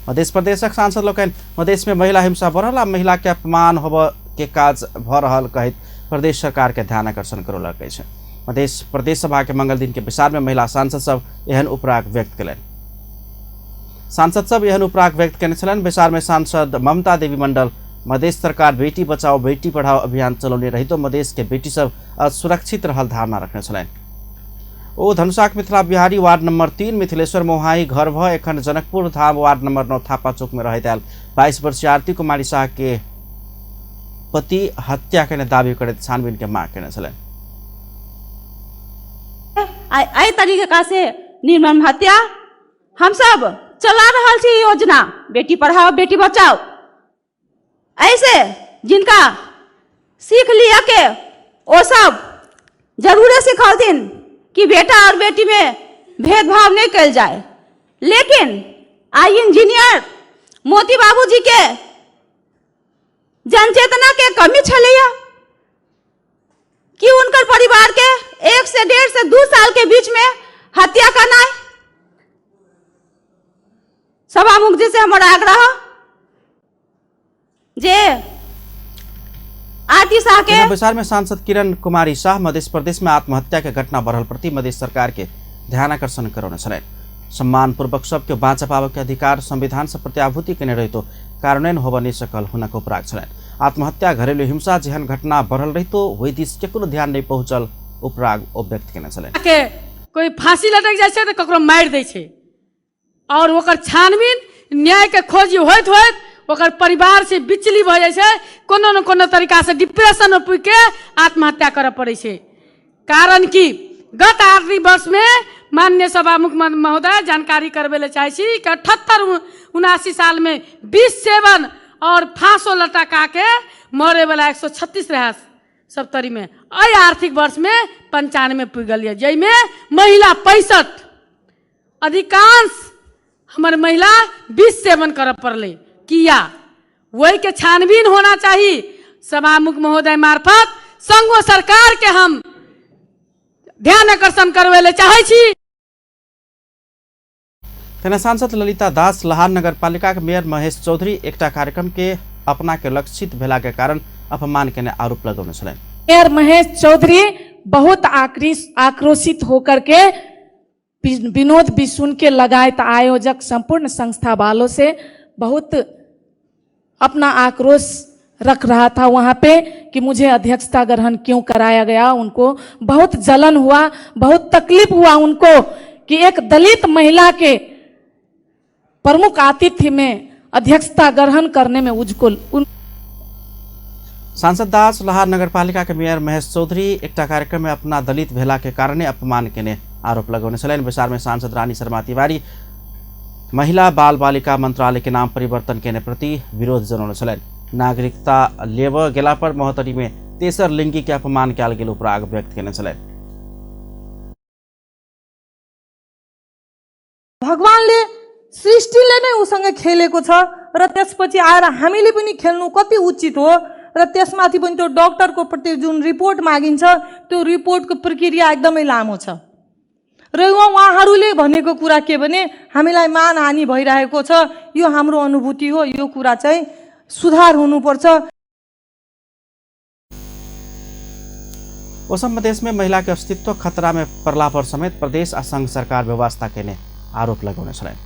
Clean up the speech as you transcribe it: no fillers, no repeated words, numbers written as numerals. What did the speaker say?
मध्य प्रदेशक सांसद लोकनि मधेश में महिला हिंसा बढ़ल आ महिला के अपमान होबऽ के काज भऽ रहल कहैत प्रदेश सरकार के ध्यान आकर्षण करौलक अछि। मध्य प्रदेश सभा के मंगल दिन के बैसार में महिला सांसद सब एहन उपराग व्यक्त कयलनि। सांसद सब एहन उपराग व्यक्त कयने छलनि। बैसार में सांसद ममता देवी मंडल मधेश सरकार बेटी बचाओ बेटी पढ़ाओ अभियान चलौने रहितो मधेश के बेटी सब असुरक्षित रहल धारणा रखने छलनि। ओ धनुषाक मिथिला बिहारी वार्ड नंबर 3 मिथिलेश्वर मोहाई घर भ एखन जनकपुर धाम वार्ड नंबर 9 थापा चौक में रहैत आयल 22 वर्षीय आरती कुमारी शाह के पति हत्या केने दावी करैत छानबीन के मांग केने छलनि। एहि तरीका से निर्मम हत्या हमसब चला रहल छी योजना बेटी पढ़ाओ बेटी बचाओ। ऐसे जिनका सीख लिया के ओ सब जरूरे सिखलथिन कि बेटा और बेटी में भेदभाव नहीं कल जाए, लेकिन आई इंजीनियर मोती बाबू जी के जनचेतना के कमी छलैया कि उनकर परिवार के 1 से 1.5 से 2 साल के बीच में हत्या करना। सभामुख जी से हमार आग्रह जे आरती शाह के बैसार में सांसद किरण कुमारी शाह मध्य प्रदेश में आत्महत्या के घटना बढ़ल प्रति मध्य सरकार के ध्यान आकर्षण करौने छलनि। सम्मान पूर्वक सबके बाँच पाबऽ के अधिकार संविधान से प्रत्याभूति केने रहितो कार्यान्वयन होबऽ नहि सकल हुनक उपराग छलनि। आत्महत्या घरेलू हिंसा जेहन घटना बढ़ल रहितो ओहि दिस केकरो ध्यान नहि पहुँचल उपराग ओ व्यक्त केने छलनि। के कोई फांसी लटक जाइ छै तऽ ककरो मारि दै छै और ओकर छानबीन न्याय के खोजी होइत होइत ओकर परिवार से बिचली भऽ जाइ छै, कोनो न कोनो तरीका से डिप्रेशन में पुगि के आत्महत्या करऽ पड़ै छै। कारण कि गत आर्थिक वर्ष में माननीय सभामुख महोदय जानकारी करबै लए चाहै छी कि 78-79 साल में 20 सेवन और फांसो लटका के मरे वाला 136 रहे सप्तरी में, एहि आर्थिक वर्ष में 95 पुगि गेल यऽ, जाहिमे महिला 65, अधिकांश हमर महिला विष सेवन करऽ पड़लै। किया? ओहिके छानबीन होना चाही। सभामुख महोदय मार्फत संघो सरकार के हम ध्यान आकर्षण करबै लए चाहै छी। तेना सांसद ललिता दास लहान नगरपालिका के मेयर महेश चौधरी एकटा कार्यक्रम के अपना के लक्षित भेला के कारण अपमान केने आरोप लगौने छलनि। मेयर महेश चौधरी बहुत आक्रोशित होकर के विनोद बिसुन के लगायत आयोजक संपूर्ण संस्था वालों से बहुत अपना आक्रोश रख रहा था वहाँ पे कि मुझे अध्यक्षता ग्रहण क्यों कराया गया। उनको बहुत जलन हुआ, बहुत तकलीफ हुआ उनको कि एक दलित महिला के प्रमुख आतिथ्य में अध्यक्षता ग्रहण करने में उसको उन सांसद दास लहार नगरपालिका के मेयर महेश चौधरी एकटा कार्यक्रम में अपना दलित भेला के कारणे अपमान केने आरोप लगौने छलनि। बैसार में सांसद रानी शर्मा तिवारी महिला बाल बालिका मंत्रालय के नाम परिवर्तन केने प्रति विरोध जनौने छलनि। नागरिकता लेबऽ गेला पर महोत्तरी में तेसर लिंगी के अपमान कयल गेल उपराग व्यक्त केने छलनि। भगवानले सृष्टिले नै उसँग खेलेको छ र त्यसपछि आएर हामीले पनि खेल्नु कति उचित हो र त्यसमाथि पनि त्यो डक्टरको प्रति जुन रिपोर्ट मागिन्छ त्यो रिपोर्टको प्रक्रिया एकदमै लामो छ र उहाँहरूले भनेको कुरा के भने हामीलाई मानहानि भइरहेको छ, यो हाम्रो अनुभूति हो, यो कुरा चाहिँ सुधार हुनुपर्छ। असम मधेश में महिला के अस्तित्व खतरा में पड़ला पर समेत प्रदेश आ संघ सरकार व्यवस्था केने आरोप लगौने छलनि।